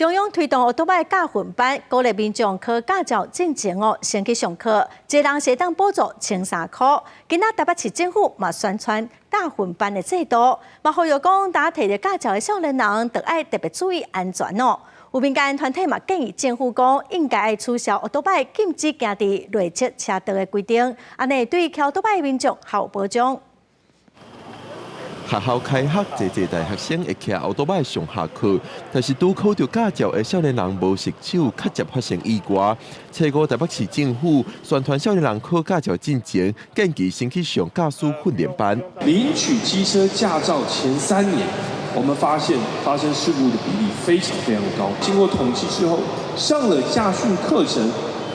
中央推動歐多擺駕訓班，鼓勵民眾考駕照進前哦，先去上課，一人會當補助1300箍。今仔台北市政府嘛宣傳駕訓班的制度，嘛呼籲講，當提著駕照的少年人，著愛特別注意安全哦。有民間團體嘛建議政府講，應該愛取消歐多擺禁止行佇內側車道的規定，按呢對騎歐多擺的民眾較有保障。學校開學，濟濟大學生會騎歐多擺上下課，但是拄考著駕照的少年人無熟手，較捷發生意外。初五台北市政府宣傳少年人考駕照進前，建議先去上駕駛訓練班。領取機車駕照前3年，我們發現發生事故的比例非常非常高。經過統計之後，上了駕訓課程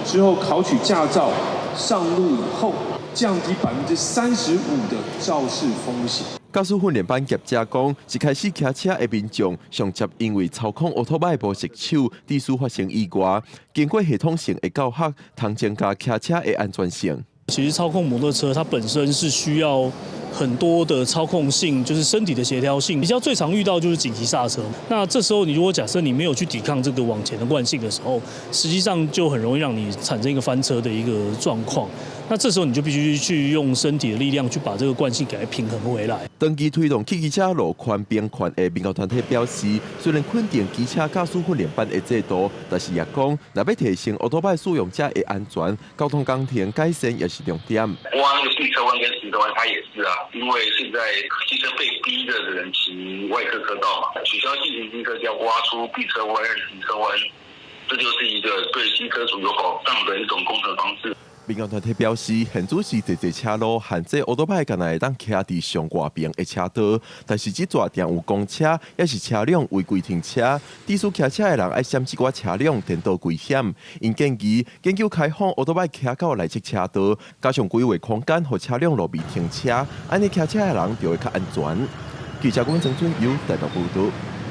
之後，考取駕照上路以後，降低35%的肇事風險。駕駛訓練班業者講，一開始騎車的民眾常捷因為操控歐多擺無熟手，致使發生意外。經過系統性的教學，通增加騎車的安全性。其實操控摩托車，它本身是需要很多的操控性，就是身體的協調性。比較最常遇到就是緊急剎車。那這時候你如果假設你沒有去抵抗這個往前的慣性的時候，實際上就很容易讓你產生一個翻車的一個狀況。那這時候你就必須去用身體的力量去把這個慣性給它平衡回來。長期推動汽機車路權平權的民間團體表示，雖然肯定機車駕駛訓練班的制度，但是也講，若欲提升歐多擺使用者的安全，交通工程改善也是重點。挖那個避車彎跟行車彎，它也是啊，因為現在機車被逼的人騎外側車道嘛，取消禁行機車就要挖出避車彎、行車彎，這就是一個對機車主有保障的一種工程方式。民間團體表示，現主是濟濟車路限制歐多擺，敢若會當騎佇上外邊的車道，但是這逝定有公車，抑是車輛違規停車，致使騎車的人愛閃這寡車輛，顛倒危險。𪜶建議研究開放歐多擺騎到內側車道，加上規劃空間，予車輛路面停車，按呢騎車的人就會較安全。記者郭曾尊有台北報導。